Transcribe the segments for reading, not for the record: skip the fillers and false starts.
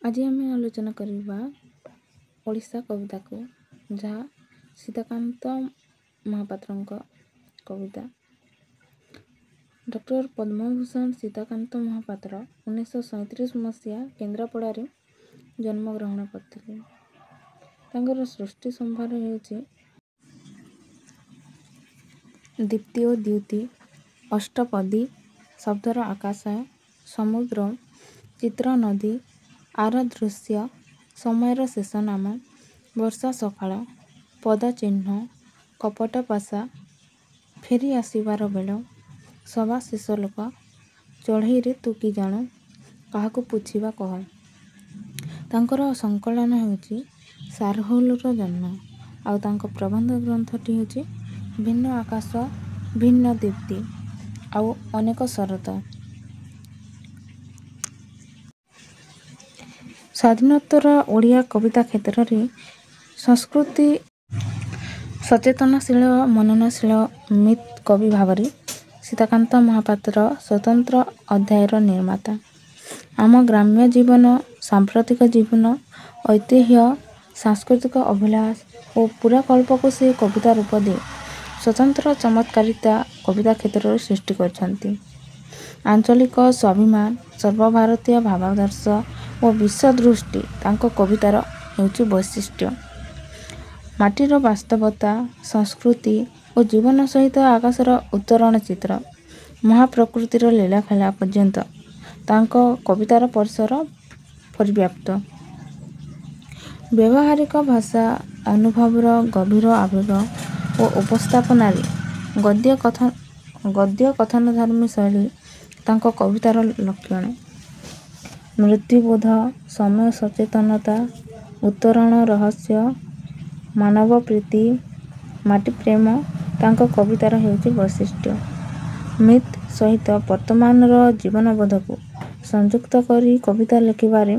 ଆଜି ଆମେ ଆଲୋଚନା କରିବା ଓଡ଼ିଶା କବିତାକୁ, ଯାହା ସୀତାକାନ୍ତ ମହାପାତ୍ରଙ୍କ କବିତା। ଡକ୍ଟର ପଦ୍ମଭୂଷଣ ସୀତାକାନ୍ତ ମହାପାତ୍ର 1937 ମସିହା କେନ୍ଦ୍ରାପଡ଼ାରେ ଜନ୍ମଗ୍ରହଣ କରିଥିଲେ। ତାଙ୍କର ସୃଷ୍ଟି ସମ୍ଭାର ହେଉଛି ଦୀପ୍ତି ଓ ଦ୍ୟୁତି, ଅଷ୍ଟପଦୀ, ଶବ୍ଦର ଆକାଶ, ସମୁଦ୍ର, ଚିତ୍ର ନଦୀ, ଆର ଦୃଶ୍ୟ, ସମୟର ଶେଷ ନାମ, ବର୍ଷା ସକାଳ, ପଦଚିହ୍ନ, କପଟ ପାଶା, ଫେରି ଆସିବାର ବେଳ, ସବା ଶେଷ ଲୋକ, ଚଢ଼େଇରେ ତୁ କି ଜାଣୁ, କାହାକୁ ପୁଛିବା କହ। ତାଙ୍କର ସଂକଳନ ହେଉଛି ସାରହୁଲର ଜନ୍ମ, ଆଉ ତାଙ୍କ ପ୍ରବନ୍ଧ ଗ୍ରନ୍ଥଟି ହେଉଛି ଭିନ୍ନ ଆକାଶ ଭିନ୍ନ ଦୀପ୍ତି ଆଉ ଅନେକ ଶରତ। ସ୍ୱାଧୀନୋତ୍ତର ଓଡ଼ିଆ କବିତା କ୍ଷେତ୍ରରେ ସଂସ୍କୃତି ସଚେତନଶୀଳ ମନନଶୀଳ ମିତ୍ କବି ଭାବରେ ସୀତାକାନ୍ତ ମହାପାତ୍ର ସ୍ୱତନ୍ତ୍ର ଅଧ୍ୟାୟର ନିର୍ମାତା। ଆମ ଗ୍ରାମ୍ୟ ଜୀବନ, ସାମ୍ପ୍ରତିକ ଜୀବନ, ଐତିହ୍ୟ, ସାଂସ୍କୃତିକ ଅଭିଳାଷ ଓ ପୁରାକଳ୍ପକୁ ସେ କବିତା ରୂପ ଦେଇ ସ୍ୱତନ୍ତ୍ର ଚମତ୍କାରିତା କବିତା କ୍ଷେତ୍ରରେ ସୃଷ୍ଟି କରିଛନ୍ତି। ଆଞ୍ଚଳିକ ସ୍ୱାଭିମାନ, ସର୍ବଭାରତୀୟ ଭାବାଦର୍ଶ ଓ ବିଶ୍ୱଦୃଷ୍ଟି ତାଙ୍କ କବିତାର ହେଉଛି ବୈଶିଷ୍ଟ୍ୟ। ମାଟିର ବାସ୍ତବତା, ସଂସ୍କୃତି ଓ ଜୀବନ ସହିତ ଆକାଶର ଉତ୍ତରଣ ଚିତ୍ର, ମହାପ୍ରକୃତିର ଲୀଳାଖେଳା ପର୍ଯ୍ୟନ୍ତ ତାଙ୍କ କବିତାର ପରିସର ପରିବ୍ୟାପ୍ତ। ବ୍ୟବହାରିକ ଭାଷା, ଅନୁଭବର ଗଭୀର ଆବେଗ ଓ ଉପସ୍ଥାପନାରେ ଗଦ୍ୟ କଥନଧର୍ମୀ ଶୈଳୀ ତାଙ୍କ କବିତାର ଲକ୍ଷଣ। ମୃତ୍ୟୁବୋଧ, ସମୟ ସଚେତନତା, ଉତ୍ତରଣ ରହସ୍ୟ, ମାନବ ପ୍ରୀତି, ମାଟିପ୍ରେମ ତାଙ୍କ କବିତାର ହେଉଛି ବୈଶିଷ୍ଟ୍ୟ। ମିତ୍ ସହିତ ବର୍ତ୍ତମାନର ଜୀବନବୋଧକୁ ସଂଯୁକ୍ତ କରି କବିତା ଲେଖିବାରେ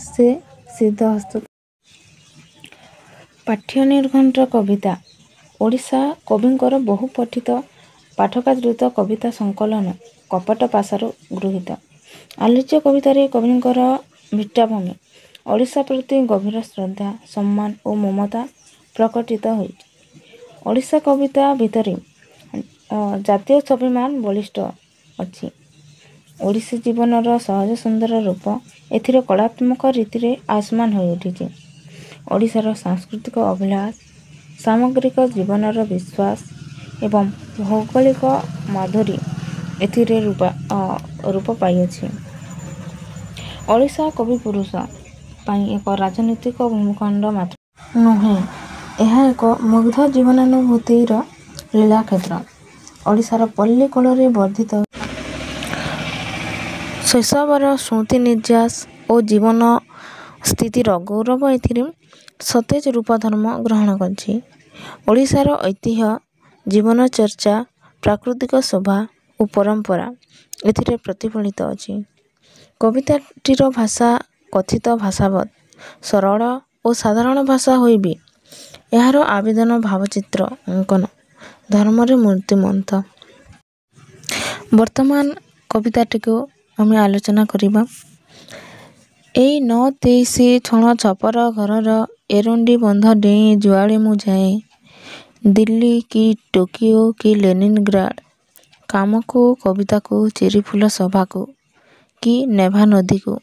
ସେ ସିଦ୍ଧହସ୍ତ। ପାଠ୍ୟ ନିର୍ଘଣ୍ଟ କବିତା ଓଡ଼ିଶା କବିଙ୍କର ବହୁ ପଠିତ ପାଠକାଦୃତ କବିତା ସଂକଳନ କପଟ ପାଶାରୁ ଗୃହୀତ। ଆଲୋଚ୍ୟ କବିତାରେ କବିଙ୍କର ଭିତ୍ତାଭୂମି ଓଡ଼ିଶା ପ୍ରତି ଗଭୀର ଶ୍ରଦ୍ଧା, ସମ୍ମାନ ଓ ମମତା ପ୍ରକଟିତ ହୋଇଛି। ଓଡ଼ିଶା କବିତା ଭିତରେ ଜାତୀୟ ସ୍ୱାଭିମାନ ବଳିଷ୍ଠ ଅଛି। ଓଡ଼ିଶୀ ଜୀବନର ସହଜ ସୁନ୍ଦର ରୂପ ଏଥିରେ କଳାତ୍ମକ ରୀତିରେ ଆୟୁଷ୍ମାନ ହୋଇଉଠିଛି। ଓଡ଼ିଶାର ସାଂସ୍କୃତିକ ଅଭିଳାଷ, ସାମଗ୍ରିକ ଜୀବନର ବିଶ୍ୱାସ ଏବଂ ଭୌଗୋଳିକ ମାଧୁରୀ ଏଥିରେ ରୂପ ପାଇଅଛି। ଓଡ଼ିଶା କବି ପୁରୁଷ ପାଇଁ ଏକ ରାଜନୈତିକ ଭୂଖଣ୍ଡ ମାତ୍ର ନୁହେଁ, ଏହା ଏକ ମୁଗ୍ଧ ଜୀବନାନୁଭୂତିର ଲୀଳାକ୍ଷେତ୍ର। ଓଡ଼ିଶାର ପଲ୍ଲୀ କୋଳରେ ବର୍ଦ୍ଧିତ ଶୈଶବର ସ୍ମୃତି ନିର୍ଯ୍ୟାସ ଓ ଜୀବନ ସ୍ଥିତିର ଗୌରବ ଏଥିରେ ସତେଜ ରୂପଧର୍ମ ଗ୍ରହଣ କରିଛି। ଓଡ଼ିଶାର ଐତିହ୍ୟ, ଜୀବନଚର୍ଚ୍ଚା, ପ୍ରାକୃତିକ ଶୋଭା ଓ ପରମ୍ପରା ଏଥିରେ ପ୍ରତିଫଳିତ ଅଛି। କବିତାଟିର ଭାଷା କଥିତ ଭାଷାବତ୍ ସରଳ ଓ ସାଧାରଣ ଭାଷା ହୋଇ ବି ଏହାର ଆବେଦନ ଭାବଚିତ୍ର ଅଙ୍କନ ଧର୍ମରେ ମୂର୍ତ୍ତିମନ୍ତ। ବର୍ତ୍ତମାନ କବିତାଟିକୁ ଆମେ ଆଲୋଚନା କରିବା। ଏଇ 9:23 ଛଣ ଛପର ଘରର ଏରୁଣ୍ଡି ବନ୍ଧ ଡେଇଁ ଯୁଆଡ଼େ ମୁଁ ଯାଏ, ଦିଲ୍ଲୀ କି ଟୋକିଓ କି ଲେନିନଗ୍ରାଡ଼, କାମକୁ, କବିତାକୁ, ଚେରିଫୁଲ ସଭାକୁ କି ନେଭା ନଦୀକୁ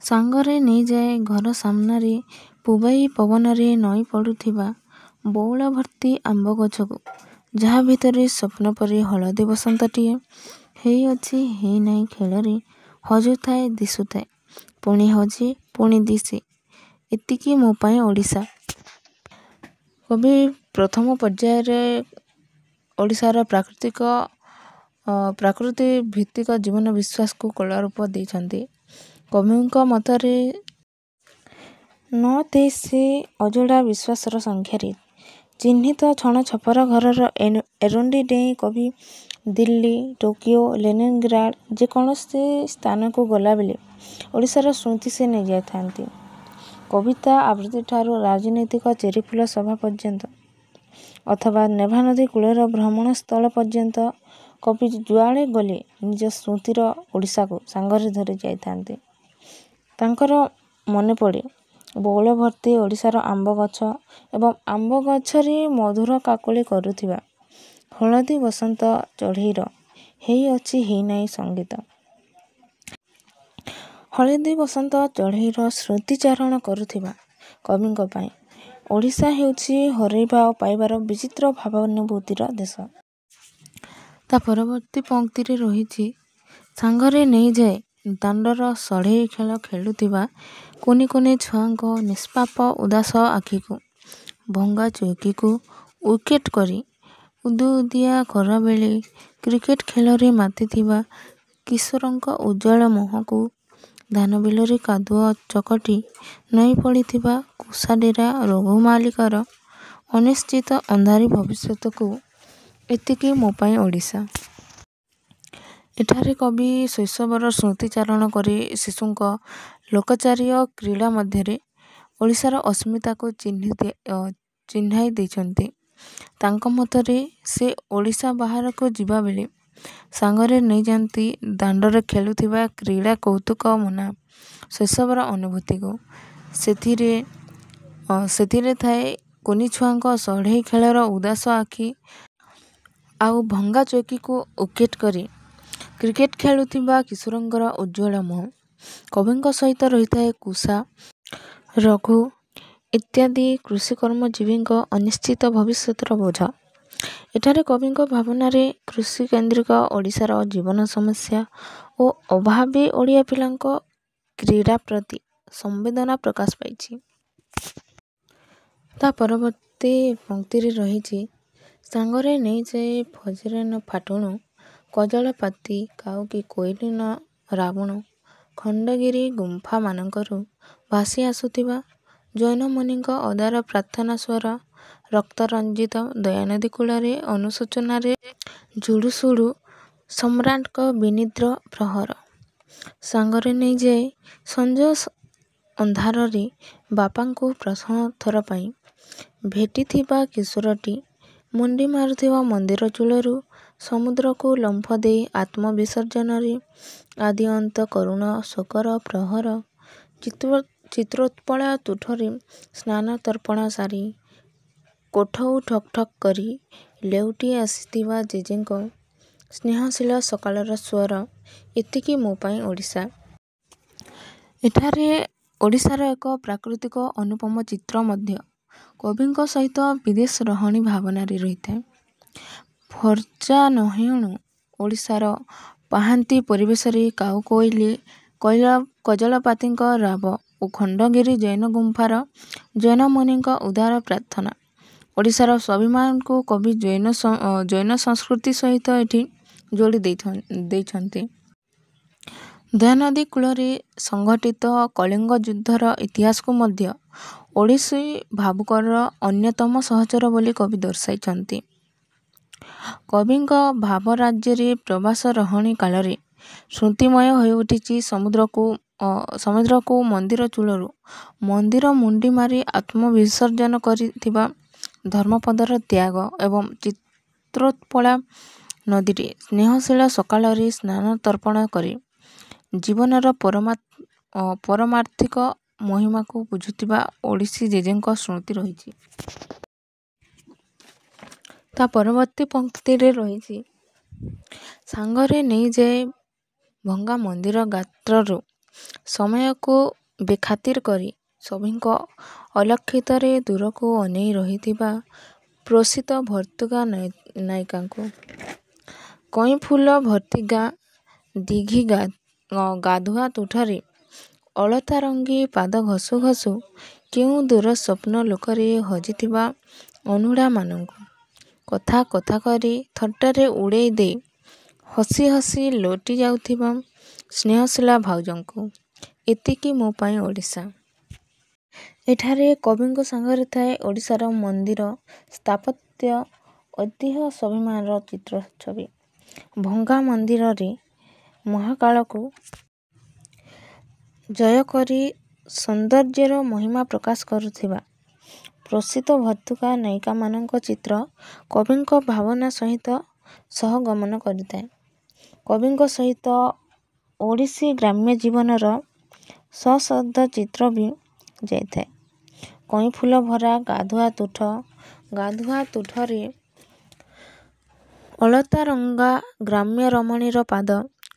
ସାଙ୍ଗରେ ନେଇଯାଏ ଘର ସାମନାରେ ପୂବେଇ ପବନରେ ନଇଁ ପଡ଼ୁଥିବା ବଉଳ ଭର୍ତ୍ତି ଆମ୍ବଗଛକୁ, ଯାହା ଭିତରେ ସ୍ୱପ୍ନ ପରି ହଳଦୀ ବସନ୍ତଟିଏ ହେଇଅଛି ହେଇନାହିଁ ଖେଳରେ ହଜୁଥାଏ ଦିଶୁଥାଏ, ପୁଣି ହଜେ ପୁଣି ଦିଶେ। ଏତିକି ମୋ ପାଇଁ ଓଡ଼ିଶା। କବି ପ୍ରଥମ ପର୍ଯ୍ୟାୟରେ ଓଡ଼ିଶାର ପ୍ରାକୃତି ଭିତ୍ତିକ ଜୀବନ ବିଶ୍ୱାସକୁ କଳା ରୂପ ଦେଇଛନ୍ତି। କବିଙ୍କ ମତରେ 9:23 ଅଯୋଡ଼ା ବିଶ୍ୱାସର ସଂଖ୍ୟାରେ ଚିହ୍ନିତ ଛଣ ଛପର ଘରର ଏରୁଣ୍ଡି ଡେଇଁ କବି ଦିଲ୍ଲୀ, ଟୋକିଓ, ଲେନିନଗ୍ରାଡ଼ ଯେକୌଣସି ସ୍ଥାନକୁ ଗଲାବେଳେ ଓଡ଼ିଶାର ସ୍ମୃତି ସେ ନେଇଯାଇଥାନ୍ତି। କବିତା ଆବୃତ୍ତିଠାରୁ ରାଜନୈତିକ ଚେରିଫୁଲ ସଭା ପର୍ଯ୍ୟନ୍ତ ଅଥବା ନେଭାନଦୀ କୂଳର ଭ୍ରମଣସ୍ଥଳ ପର୍ଯ୍ୟନ୍ତ କବି ଯୁଆଡ଼େ ଗଲେ ନିଜ ସ୍ମୃତିର ଓଡ଼ିଶାକୁ ସାଙ୍ଗରେ ଧରି ଯାଇଥାନ୍ତି। ତାଙ୍କର ମନେ ପଡ଼େ ବଉଳ ଭର୍ତ୍ତି ଓଡ଼ିଶାର ଆମ୍ବ ଗଛ ଏବଂ ଆମ୍ବ ଗଛରେ ମଧୁର କାକୁଳି କରୁଥିବା ହଳଦୀ ବସନ୍ତ ଚଢ଼େଇର ହେଇଅଛି ହେଇନାହିଁ ସଙ୍ଗୀତ। ହଳଦୀ ବସନ୍ତ ଚଢ଼େଇର ସ୍ମୃତିଚାରଣ କରୁଥିବା କବିଙ୍କ ପାଇଁ ଓଡ଼ିଶା ହେଉଛି ହରେଇବା ଓ ପାଇବାର ବିଚିତ୍ର ଭାବାନୁଭୂତିର ଦେଶ। ତା ପରବର୍ତ୍ତୀ ପଙ୍କ୍ତିରେ ରହିଛି, ସାଙ୍ଗରେ ନେଇଯାଏ ଦାଣ୍ଡର ସଢ଼େଇ ଖେଳ ଖେଳୁଥିବା କୁନି କୁନି ଛୁଆଙ୍କ ନିଷ୍ପାପ ଉଦାସ ଆଖିକୁ, ଭଙ୍ଗା ଚୌକିକୁ ୱିକେଟ୍ କରି ଉଦୁଉଦିଆ ଖରାବେଳେ କ୍ରିକେଟ୍ ଖେଳରେ ମାତିଥିବା କିଶୋରଙ୍କ ଉଜ୍ଜ୍ୱଳ ମୁହଁକୁ, ଧାନ ବିଲରେ କାଦୁଅ ଚକଟି ନଇଁ ପଡ଼ିଥିବା କୁଶାଡେରା ରଘୁ ମାଲିକର ଅନିଶ୍ଚିତ ଅନ୍ଧାରୀ ଭବିଷ୍ୟତକୁ। ଏତିକି ମୋ ପାଇଁ ଓଡ଼ିଶା। ଏଠାରେ କବି ଶୈଶବର ସ୍ମୃତିଚାରଣ କରି ଶିଶୁଙ୍କ ଲୋକଚାରୀୟ କ୍ରୀଡ଼ା ମଧ୍ୟରେ ଓଡ଼ିଶାର ଅସ୍ମିତାକୁ ଚିହ୍ନାଇ ଦେଇଛନ୍ତି। ତାଙ୍କ ମତରେ ସେ ଓଡ଼ିଶା ବାହାରକୁ ଯିବାବେଳେ ସାଙ୍ଗରେ ନେଇଯାଆନ୍ତି ଦାଣ୍ଡରେ ଖେଳୁଥିବା କ୍ରୀଡ଼ା କୌତୁକ ମନା ଶୈଶବର ଅନୁଭୂତିକୁ। ସେଥିରେ ଥାଏ କୁନି ଛୁଆଙ୍କ ସଢ଼େଇ ଖେଳର ଉଦାସ ଆଖି ଆଉ ଭଙ୍ଗା ଚୌକିକୁ ୱିକେଟ୍ କରି କ୍ରିକେଟ୍ ଖେଳୁଥିବା କିଶୋରଙ୍କର ଉଜ୍ଜ୍ୱଳ ମୁହଁ। କବିଙ୍କ ସହିତ ରହିଥାଏ କୁଶା, ରଘୁ ଇତ୍ୟାଦି କୃଷିକର୍ମଜୀବୀଙ୍କ ଅନିଶ୍ଚିତ ଭବିଷ୍ୟତର ବୋଝ। ଏଠାରେ କବିଙ୍କ ଭାବନାରେ କୃଷିକେନ୍ଦ୍ରିକ ଓଡ଼ିଶାର ଜୀବନ ସମସ୍ୟା ଓ ଅଭାବୀ ଓଡ଼ିଆ ପିଲାଙ୍କ କ୍ରୀଡ଼ା ପ୍ରତି ସମ୍ବେଦନା ପ୍ରକାଶ ପାଇଛି। ତା ପରବର୍ତ୍ତୀ ପଙ୍କ୍ତିରେ ରହିଛି, ସାଙ୍ଗରେ ନେଇଯାଏ ଫଜରେ ନ ଫାଟୁଣୁ କଜଳପାତି କାଉ କି କୋଇଲି ନ ରାବୁଣୁ ଖଣ୍ଡଗିରି ଗୁମ୍ଫାମାନଙ୍କରୁ ଭାସି ଆସୁଥିବା ଜୈନମୁନିଙ୍କ ଉଦାର ପ୍ରାର୍ଥନା ସ୍ୱର, ରକ୍ତରଞ୍ଜିତ ଦୟାନଦୀ କୂଳରେ ଅନୁଶୋଚନାରେ ଜୁଳୁଜୁଳୁ ସମ୍ରାଟଙ୍କ ବିନିଦ୍ର ପ୍ରହର। ସାଙ୍ଗରେ ନେଇଯାଏ ସଞ୍ଜ ଅନ୍ଧାରରେ ବାପାଙ୍କୁ ପ୍ରଥମ ଥର ପାଇଁ ଭେଟିଥିବା କିଶୋରଟି ମୁଣ୍ଡି ମାରୁଥିବା ମନ୍ଦିର ଚୂଳରୁ ସମୁଦ୍ରକୁ ଲମ୍ଫ ଦେଇ ଆତ୍ମବିସର୍ଜନରେ ଆଦି ଅନ୍ତ କରୁଣ ଶୋକର ପ୍ରହର, ଚିତ୍ରୋତ୍ପଳା ତୁଠରେ ସ୍ନାନ ତର୍ପଣ ସାରି କୋଠଉ ଠକ୍ ଠକ୍ କରି ଲେଉଟି ଆସିଥିବା ଜେଜେଙ୍କ ସ୍ନେହଶୀଳ ସକାଳର ସ୍ୱର। ଏତିକି ମୋ ପାଇଁ ଓଡ଼ିଶା। ଏଠାରେ ଓଡ଼ିଶାର ଏକ ପ୍ରାକୃତିକ ଅନୁପମ ଚିତ୍ର ମଧ୍ୟ କବିଙ୍କ ସହିତ ବିଦେଶ ରହଣି ଭାବନାରେ ରହିଥାଏ। ଫର୍ଚ୍ଚା ନହେଉଣୁ ଓଡ଼ିଶାର ପାହାନ୍ତି ପରିବେଶରେ କାଉ, କୋଇଲି, କଜଳପାତିଙ୍କ ରାବ ଓ ଖଣ୍ଡଗିରି ଜୈନ ଗୁମ୍ଫାର ଜୈନମୁନିଙ୍କ ଉଦାର ପ୍ରାର୍ଥନା। ଓଡ଼ିଶାର ସ୍ୱାଭିମାନକୁ କବି ଜୈନ ସଂସ୍କୃତି ସହିତ ଏଠି ଯୋଡ଼ି ଦେଇଛନ୍ତି। ଦୟାନଦୀ କୂଳରେ ସଂଘଟିତ କଳିଙ୍ଗ ଯୁଦ୍ଧର ଇତିହାସକୁ ମଧ୍ୟ ଓଡ଼ିଶୀ ଭାବୁକର ଅନ୍ୟତମ ସହଚର ବୋଲି କବି ଦର୍ଶାଇଛନ୍ତି। କବିଙ୍କ ଭାବରାଜ୍ୟରେ ପ୍ରବାସ ରହଣି କାଳରେ ସ୍ମୃତିମୟ ହୋଇଉଠିଛି ସମୁଦ୍ରକୁ ମନ୍ଦିର ଚୂଳରୁ ମନ୍ଦିର ମୁଣ୍ଡି ମାରି ଆତ୍ମବିସର୍ଜନ କରିଥିବା ଧର୍ମପଦର ତ୍ୟାଗ ଏବଂ ଚିତ୍ରୋତ୍ପଳା ନଦୀରେ ସ୍ନେହଶୀଳ ସକାଳରେ ସ୍ନାନ ତର୍ପଣ କରି ଜୀବନର ପରମାର୍ଥିକ ମହିମାକୁ ବୁଝୁଥିବା ଓଡ଼ିଶୀ ଜେଜେଙ୍କ ସ୍ମୃତି ରହିଛି। ତା ପରବର୍ତ୍ତୀ ପଙ୍କ୍ତିରେ ରହିଛି, ସାଙ୍ଗରେ ନେଇଯାଏ ଭଙ୍ଗା ମନ୍ଦିର ଗାତ୍ରରୁ ସମୟକୁ ବେଖାତିର କରି ସଭିଙ୍କ ଅଲକ୍ଷିତରେ ଦୂରକୁ ଅନେଇ ରହିଥିବା ପ୍ରୋଷିତ ଭର୍ତ୍ତୁକା ନାୟିକାଙ୍କୁ, କଇଁଫୁଲ ଭର୍ତ୍ତି ଗାଁ ଦୀଘି ଗାଧୁଆ ତୁଠରେ ଅଳତାରଙ୍ଗୀ ପାଦ ଘଷୁ ଘଷୁ କେଉଁ ଦୂର ସ୍ୱପ୍ନ ଲୋକରେ ହଜିଥିବା ଅନୁଢ଼ାମାନଙ୍କୁ, କଥା କଥା କରି ଥଟ୍ଟାରେ ଉଡ଼େଇ ଦେଇ ହସି ହସି ଲୋଟି ଯାଉଥିବା ସ୍ନେହଶୀଳା ଭାଉଜଙ୍କୁ। ଏତିକି ମୋ ପାଇଁ ଓଡ଼ିଶା। ଏଠାରେ କବିଙ୍କ ସାଙ୍ଗରେ ଥାଏ ଓଡ଼ିଶାର ମନ୍ଦିର ସ୍ଥାପତ୍ୟ ଐତିହ୍ୟ ସ୍ୱାଭିମାନର ଚିତ୍ର ଛବି। ଭଙ୍ଗା ମନ୍ଦିରରେ ମହାକାଳକୁ ଜୟ କରି ସୌନ୍ଦର୍ଯ୍ୟର ମହିମା ପ୍ରକାଶ କରୁଥିବା ପ୍ରୋଷିତ ଭର୍ତ୍ତୁକା ନାୟିକାମାନଙ୍କ ଚିତ୍ର କବିଙ୍କ ଭାବନା ସହିତ ସହଗମନ କରିଥାଏ। କବିଙ୍କ ସହିତ ଓଡ଼ିଶୀ ଗ୍ରାମ୍ୟ ଜୀବନର ସଶବ୍ଦ ଚିତ୍ର ବି ଯାଇଥାଏ। କଇଁଫୁଲ ଭରା ଗାଧୁଆ ତୁଠ, ଗାଧୁଆ ତୁଠରେ ଅଳତା ରଙ୍ଗା ଗ୍ରାମ୍ୟ ରମଣୀର ପାଦ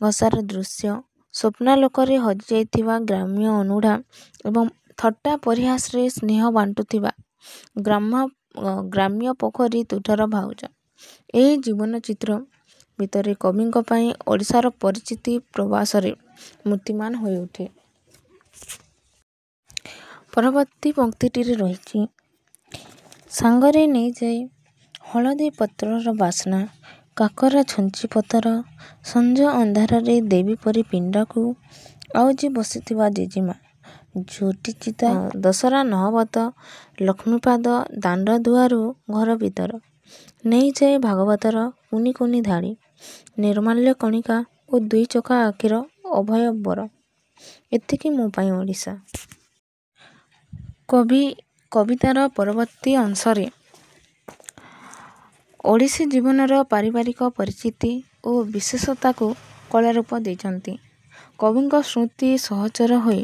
ଘଷାର ଦୃଶ୍ୟ, ସ୍ୱପ୍ନାଲୋକରେ ହଜିଯାଇଥିବା ଗ୍ରାମ୍ୟ ଅନୁଢ଼ା ଏବଂ ଥଟ୍ଟା ପରିହାସରେ ସ୍ନେହ ବାଣ୍ଟୁଥିବା ଗ୍ରାମ୍ୟ ପୋଖରୀ ତୁଠର ଭାଉଜ, ଏହି ଜୀବନ ଚିତ୍ର ଭିତରେ କବିଙ୍କ ପାଇଁ ଓଡ଼ିଶାର ପରିଚିତି ପ୍ରବାସରେ ମୂର୍ତ୍ତିମାନ ହୋଇଉଠେ। ପରବର୍ତ୍ତୀ ପଂକ୍ତିଟିରେ ରହିଛି, ସାଙ୍ଗରେ ନେଇଯାଏ ହଳଦୀ ପତ୍ରର ବାସ୍ନା, କାକରା ଛୁଞ୍ଚି ପତର, ସଞ୍ଜ ଅନ୍ଧାରରେ ଦେବୀ ପରି ପିଣ୍ଡାକୁ ଆଉଜି ବସିଥିବା ଜେଜେମା, ଝୋଟି ଚିତା, ଦଶରା ନହବତ, ଲକ୍ଷ୍ମୀପାଦ, ଦାଣ୍ଡ ଦୁଆରୁ ଘର ଭିତର। ନେଇଯାଏ ଭାଗବତର କୁନି କୁନି ଧାଡ଼ି, ନିର୍ମାଲ୍ୟ କଣିକା ଓ ଦୁଇ ଚକା ଆଖିର ଅଭୟ ବର। ଏତିକି ମୋ ପାଇଁ ଓଡ଼ିଶା। କବି କବିତାର ପରବର୍ତ୍ତୀ ଅଂଶରେ ଓଡ଼ିଶୀ ଜୀବନର ପାରିବାରିକ ପରିଚିତି ଓ ବିଶେଷତାକୁ କଳାରୂପ ଦେଇଛନ୍ତି। କବିଙ୍କ ସ୍ମୃତି ସହଚର ହୋଇ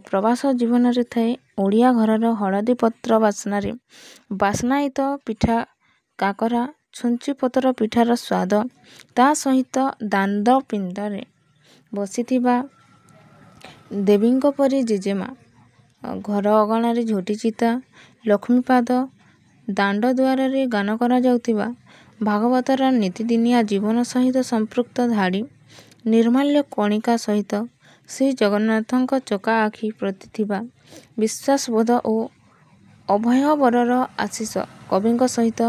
ପ୍ରବାସ ଜୀବନରେ ଥାଏ ଓଡ଼ିଆ ଘରର ହଳଦୀ ପତ୍ର ବାସ୍ନାରେ ବାସ୍ନାୟିତ ପିଠା କାକରା ଛୁଞ୍ଚି ପତର ପିଠାର ସ୍ୱାଦ, ତା ସହିତ ଦାଣ୍ଡ ପିଣ୍ଡାରେ ବସିଥିବା ଦେବୀଙ୍କ ପରି ଜେଜେମା, ଘର ଅଗଣାରେ ଝୋଟି ଚିତା, ଲକ୍ଷ୍ମୀପାଦ, ଦାଣ୍ଡ ଦୁଆରରେ ଗାନ କରାଯାଉଥିବା ଭାଗବତର ନିତିଦିନିଆ ଜୀବନ ସହିତ ସମ୍ପୃକ୍ତ ଧାଡ଼ି, ନିର୍ମାଲ୍ୟ କଣିକା ସହିତ ଶ୍ରୀ ଜଗନ୍ନାଥଙ୍କ ଚକା ଆଖି ପ୍ରତି ଥିବା ବିଶ୍ୱାସବୋଧ ଓ ଅଭୟବରର ଆଶିଷ କବିଙ୍କ ସହିତ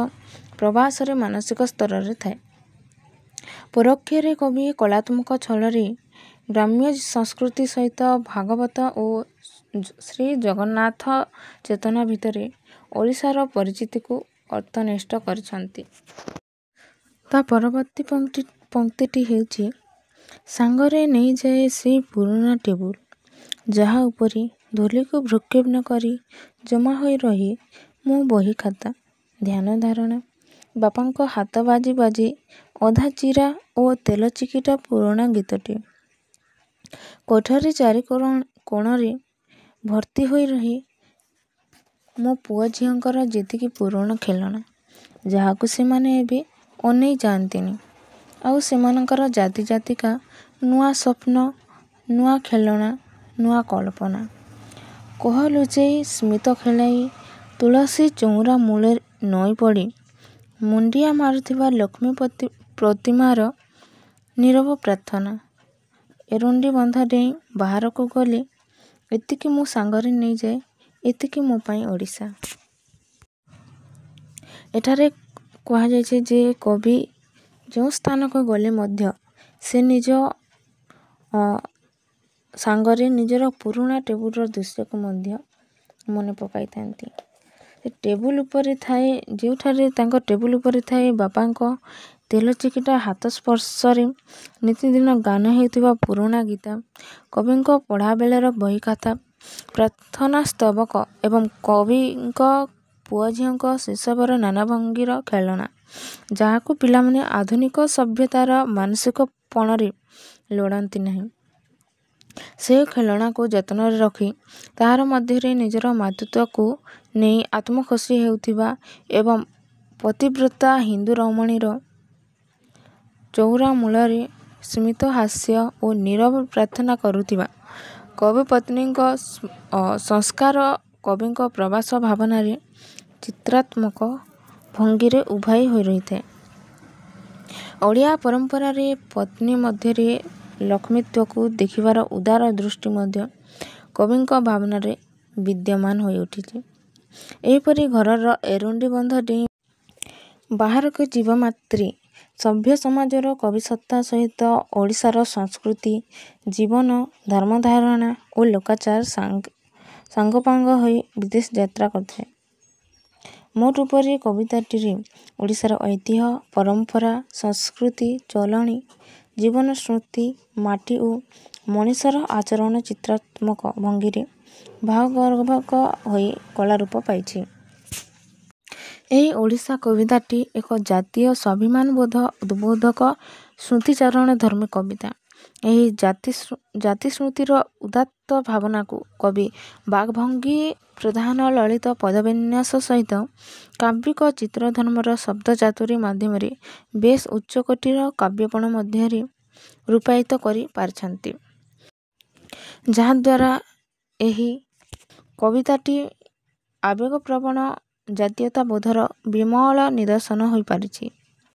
ପ୍ରବାସରେ ମାନସିକ ସ୍ତରରେ ଥାଏ। ପରୋକ୍ଷରେ କବି କଳାତ୍ମକ ଛଳରେ ଗ୍ରାମ୍ୟ ସଂସ୍କୃତି ସହିତ ଭାଗବତ ଓ ଶ୍ରୀ ଜଗନ୍ନାଥ ଚେତନା ଭିତରେ ଓଡ଼ିଶାର ପରିଚିତିକୁ ଅର୍ଥନିଷ୍ଠ କରିଛନ୍ତି। ତା ପରବର୍ତ୍ତୀ ପଂକ୍ତିଟି ହେଉଛି, ସାଙ୍ଗରେ ନେଇଯାଏ ସେଇ ପୁରୁଣା ଟେବୁଲ, ଯାହା ଉପରେ ଧୂଳିକୁ ଭ୍ରୂକ୍ଷେପ ନ କରି ଜମା ହୋଇ ରହେ ମୋ ବହି ଖାତା, ଧ୍ୟାନ ଧାରଣା, ବାପାଙ୍କ ହାତ ବାଜି ବାଜି ଅଧା ଚିରା ଓ ତେଲ ଚିକିଟା ପୁରୁଣା ଗୀତଟି। କୋଠରୀ ଚାରି କୋଣରେ ଭର୍ତ୍ତି ହୋଇ ରହେ ମୋ ପୁଅ ଝିଅଙ୍କର ଯେତିକି ପୁରୁଣା ଖେଳଣା, ଯାହାକୁ ସେମାନେ ଏବେ ଅନେଇ ଯାଆନ୍ତିନି, ଆଉ ସେମାନଙ୍କର ଜାତି ଜାତିକା ନୂଆ ସ୍ୱପ୍ନ, ନୂଆ ଖେଳଣା, ନୂଆ କଳ୍ପନା। କୋହ ଲୁଚେଇ ସ୍ମିତ ଖେଳାଇ ତୁଳସୀ ଚଉରା ମୂଳେ ନଇଁ ପଡ଼ି ମୁଣ୍ଡିଆ ମାରୁଥିବା ଲକ୍ଷ୍ମୀ ପ୍ରତିମାର ନୀରବ ପ୍ରାର୍ଥନା। ଏରୁଣ୍ଡି ବନ୍ଧ ଡେଇଁ ବାହାରକୁ ଗଲେ ଏତିକି ମୁଁ ସାଙ୍ଗରେ ନେଇଯାଏ, ଏତିକି ମୋ ପାଇଁ ଓଡ଼ିଶା। ଏଠାରେ କୁହାଯାଇଛି ଯେ କବି ଯେଉଁ ସ୍ଥାନକୁ ଗଲେ ମଧ୍ୟ ସେ ନିଜ ସାଙ୍ଗରେ ନିଜର ପୁରୁଣା ଟେବୁଲର ଦୃଶ୍ୟକୁ ମଧ୍ୟ ମନେ ପକାଇଥାନ୍ତି। ସେ ଟେବୁଲ ଉପରେ ଥାଏ, ଯେଉଁଠାରେ ତାଙ୍କ ଟେବୁଲ ଉପରେ ଥାଏ ବାପାଙ୍କ ତେଲ ଚିକିଟା ହାତ ସ୍ପର୍ଶରେ ନିତିଦିନ ଗାନ ହେଉଥିବା ପୁରୁଣା ଗୀତା, କବିଙ୍କ ପଢ଼ା ବେଳର ବହି ଖାତା, ପ୍ରାର୍ଥନା ସ୍ତବକ ଏବଂ କବିଙ୍କ ପୁଅ ଝିଅଙ୍କ ଶୈଶବର ନାନା ଭଙ୍ଗୀର ଖେଳଣା, ଯାହାକୁ ପିଲାମାନେ ଆଧୁନିକ ସଭ୍ୟତାର ମାନସିକ ପଣରେ ଲୋଡ଼ନ୍ତି ନାହିଁ। ସେ ଖେଳଣାକୁ ଯତ୍ନରେ ରଖି ତାହାର ମଧ୍ୟରେ ନିଜର ମାତୃତ୍ୱକୁ ନେଇ ଆତ୍ମଖୁସି ହେଉଥିବା ଏବଂ ପତିବ୍ରତା ହିନ୍ଦୁ ରମଣୀର ଚଉରା ମୂଳରେ ସ୍ମିତ ହାସ୍ୟ ଓ ନୀରବ ପ୍ରାର୍ଥନା କରୁଥିବା କବି ପତ୍ନୀଙ୍କ ସଂସ୍କାର କବିଙ୍କ ପ୍ରବାସ ଭାବନାରେ ଚିତ୍ରାତ୍ମକ ଭଙ୍ଗୀରେ ଉଭାଇ ହୋଇ ରହିଥାଏ। ଓଡ଼ିଆ ପରମ୍ପରାରେ ପତ୍ନୀ ମଧ୍ୟରେ ଲକ୍ଷ୍ମୀତ୍ୱକୁ ଦେଖିବାର ଉଦାର ଦୃଷ୍ଟି ମଧ୍ୟ କବିଙ୍କ ଭାବନାରେ ବିଦ୍ୟମାନ ହୋଇଉଠିଛି। ଏହିପରି ଘରର ଏରୁଣ୍ଡି ବନ୍ଧ ଡେଇଁ ବାହାରକୁ ଯିବା ମାତ୍ରେ ସଭ୍ୟ ସମାଜର କବିସତ୍ତା ସହିତ ଓଡ଼ିଶାର ସଂସ୍କୃତି, ଜୀବନ, ଧର୍ମଧାରଣା ଓ ଲୋକାଚାର ସାଙ୍ଗପାଙ୍ଗ ହୋଇ ବିଦେଶ ଯାତ୍ରା କରିଥାଏ। ମୋଟ ଉପରେ କବିତାଟିରେ ଓଡ଼ିଶାର ଐତିହ୍ୟ, ପରମ୍ପରା, ସଂସ୍କୃତି, ଚଳଣି, ଜୀବନ ସ୍ମୃତି, ମାଟି ଓ ମଣିଷର ଆଚରଣ ଚିତ୍ରାତ୍ମକ ଭଙ୍ଗୀରେ ଭାବଗର୍ଭକ ହୋଇ କଳାରୂପ ପାଇଛି। ଏହି ଓଡ଼ିଶା କବିତାଟି ଏକ ଜାତୀୟ ସ୍ୱାଭିମାନବୋଧ ଉଦ୍ବୋଧକ ସ୍ମୃତିଚାରଣ ଧର୍ମୀ କବିତା। ଏହି ଜାତିସ୍ମୃତିର ଉଦାତ୍ତ ଭାବନାକୁ କବି ବାଗ୍ଭଙ୍ଗୀ ପ୍ରଧାନ ଲଳିତ ପଦବିନ୍ୟାସ ସହିତ କାବ୍ୟିକ ଚିତ୍ରଧର୍ମର ଶବ୍ଦ ଚାତୁରୀ ମାଧ୍ୟମରେ ବେଶ ଉଚ୍ଚକୋଟୀର କାବ୍ୟପଣ ମଧ୍ୟରେ ରୂପାୟିତ କରିପାରିଛନ୍ତି, ଯାହାଦ୍ୱାରା ଏହି କବିତାଟି ଆବେଗପ୍ରବଣ ଜାତୀୟତାବୋଧର ବିମଳ ନିଦର୍ଶନ ହୋଇପାରିଛି।